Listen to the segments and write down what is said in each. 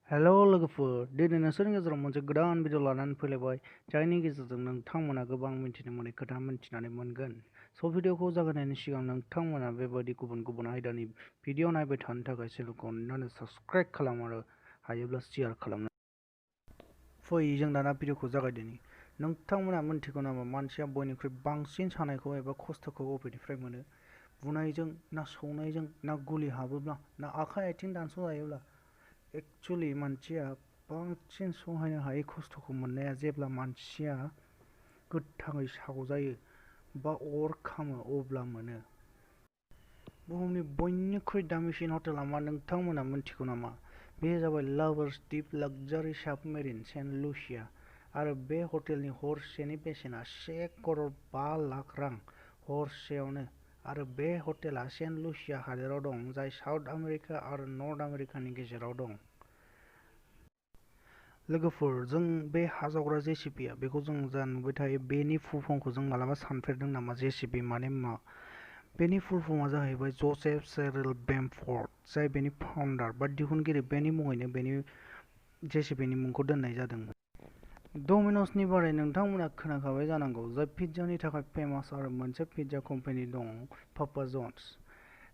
हेल' लोगोफोर दिनै नोंसोरनि गेजेराव मोनसे गोदान भिडिअ लानानै फैलायबाय जायनि गेजेरजों नोंथांमोना गोबां मिथिनो मोनै खोथा मिथिनानै मोनगोन स' भिडिअखौ जागायनायनि सिगां नोंथांमोना बेबायदि गुबुन गुबुन आयदानि भिडिअ नायबाय थानो थाखाय चेनेलखौ अननानै साबस्क्राइब खालाम आरो हायोब्ला शेयार खालामनो फै जों दाना भिडिअखौ जागायदिनि नोंथांमोना मिन्थिगौ नामा मानसिया बयनिख्रुइ बांसिन सानायखौ एबा खस्थ'खौ बबेनिफ्राय मोनो बुनायजों ना सौनायजों ना गुलि हाबोब्ला ना आखाइ आथिं दानस' जायोब्ला एक्चुअली मानसिया बांसिन सहायनो हायै खस्थ'खौ मोननाया जेब्ला मानसिया गोथाङै सावजायो बा अर खामो अब्ला मोनो। बुहुमनि बयनिख्रुइ दामिसिन हटेला मा नोंथांमोना मिन्थिगौ नामा? बे जाबाय लाभार्स दिप लाक्जारि साबमेरिन सेन्ट लुसिया आरो बे हटेलनि हरसेनि बेसेना 1,05,00,000 रां हरसेयावनो आरो बे हटेला सेन्ट लुसिया हादोराव दं जाय साउथ आमेरिका आरो नर्थ आमेरिकानि गेजेराव दं। लोगोफोर जों बे हाजावग्रा जेसिपिया बेखौ जों जा नुबाय थायो बेनि फुल फर्मखौ जों मालाबा सानफेरदों नामा जेसिपि माने मा? बेनि फुल फर्मआ जाहैबाय जसेफ सेरिल बेमफर्ड जाय बेनि फाउन्डार बा दिहुनगिरि बेनि मुङैनो बेनि जेसिपिनि मुंखौ दोननाय जादोंमोन। डमिन'सनि बारै नोंथांमोना खोनाखाबाय जानांगौ जाय पिज्जानि थाखाय फेमास आरो मोनसे पिज्जा कम्पानि दं पापा जन्स।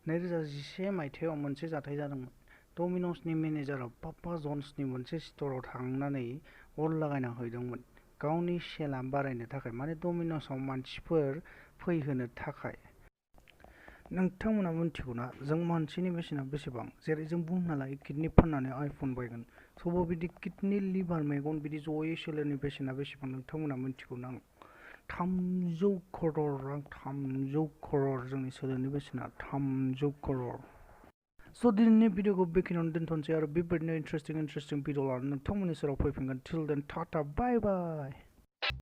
2011 मायथाइयाव मोनसे जाथाय जादोंमोन। डमिन'सनि मेनेजारआ पापा जन्सनि मोनसे स्ट'रआव थांनानै अर लागायना हैदोंमोन गावनि सेलआ बारायनो थाखाय माने डमिन'सआव मानसिफोर फैहोनो थाखाय। नोंथांमोना मिन्थिगौना जों मानसिनि बेसेना बेसेबां? जेरै जों बुंना लायो किडनि फाननानै आइफन बायगोन सबाव बिदि किडनि लिभार मेगन बिदि जयै सोलेरनि बेसेना बेसेबां नोंथांमोना मिन्थिगौ ना? 300 करोड़ रां 300 करोड़ जोंनि सोलेरनि बेसेना 300 करोड़। स' दिनैनि भिडिअखौ बेखिनियावनो दोनथ'नोसै आरो बेबायदिनो इन्टारेस्टिं भिडिअ लानानै नोंथांमोननि सेराव फैफिनगोन। टिल देन टाटा बाय बाय।